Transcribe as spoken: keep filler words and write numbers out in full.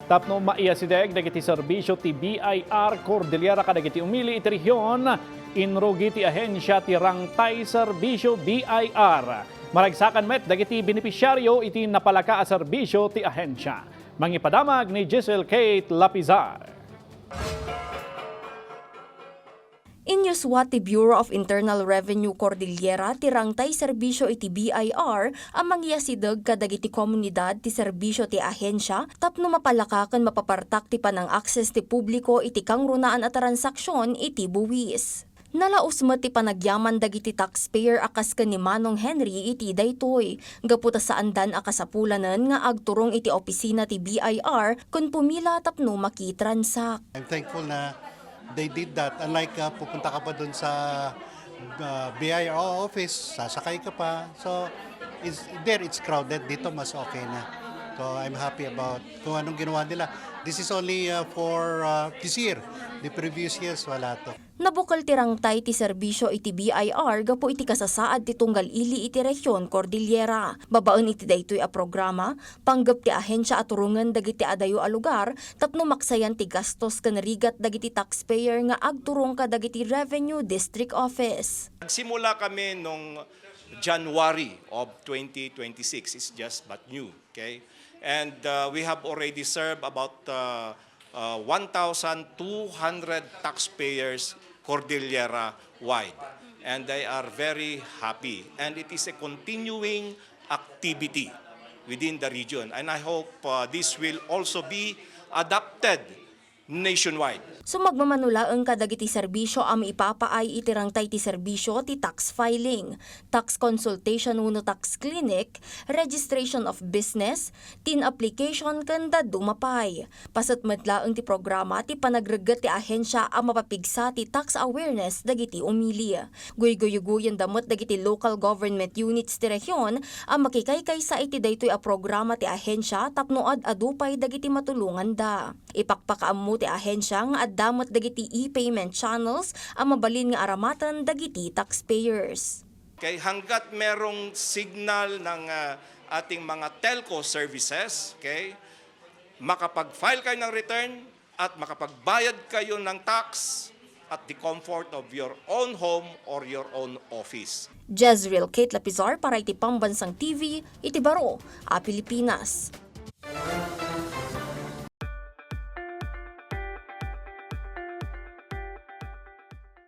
Tapno maiyasideg dagiti serbisio ti B I R Cordillera kadagiti umili iti rehion, inrugi ti ahensia ti Rangtay Serbisio B I R. Maragsakan met dagiti benepisiario iti napalaka a serbisio ti ahensia. Mangipadamag ni Giselle Kate Lapizar. Inyuswa ti Bureau of Internal Revenue Cordillera ti rangtay serbisio iti B I R a mangiyasideg kadagiti komunidad ti serbisio ti ahensia tapno mapalaka ken mapapartak ti panang-access ti publiko iti kangrunaan a transaksion iti buis. Nalaus met ti panagyaman dagiti taxpayer a kas ken ni Manong Henry iti daytoy, gapu ta saandan a kasapulanen nga agturong iti opisina ti B I R ken pumila tapno makitransak. I'm thankful na they did that. Unlike, uh, pupunta ka pa dun sa, uh, B I R office, sasakay ka pa. So, it's, there it's crowded. Dito mas okay na. So, I'm happy about kung anong ginawa nila. This is only, uh, for, uh, this year. The previous years, wala to. Nabukel ti rangtay ti serbisio iti B I R gapu iti kasasaad ti tunggal ili iti rehion Cordillera. Babaen iti daytoy a programa, panggep ti ahensia a turongen dagiti adayo a lugar tapno maksayan ti gastos ken rigat dagiti taxpayer nga agturong kadagiti Revenue District Office. Nagsimula kami nung January of twenty twenty-six. It's just but new, okay? And, uh, we have already served about, uh, uh, one thousand two hundred taxpayers Cordillera wide. And they are very happy. And it is a continuing activity within the region. And I hope, uh, this will also be adopted nationwide. Sumagmamano laeng kadagiti serbisio a maipapaay iti rangtay ti serbisio ti tax filing, tax consultation wenno tax clinic, registration of business, TIN application ken dadduma pay. Paset met laeng ti programa ti panagregget ti ahensia a mapapigsa ti tax awareness dagiti umili. Guyguyguyen da met dagiti local government units ti rehion a makikaykaysa iti daytoy a programa ti ahensia tapno ad-adu pay dagiti matulonganda. Ipakpakaammo ti ahensia nga adda met dagiti e-payment channels a mabalin nga aramaten dagiti taxpayers. Okay, hanggat merong signal ng, ah, ating mga telco services, okay, makapag-file kayo ng return at makapagbayad kayo ng tax at the comfort of your own home or your own office. Jezreel Kate Lapizar para iti Pambansang T V, iti Baro a Pilipinas.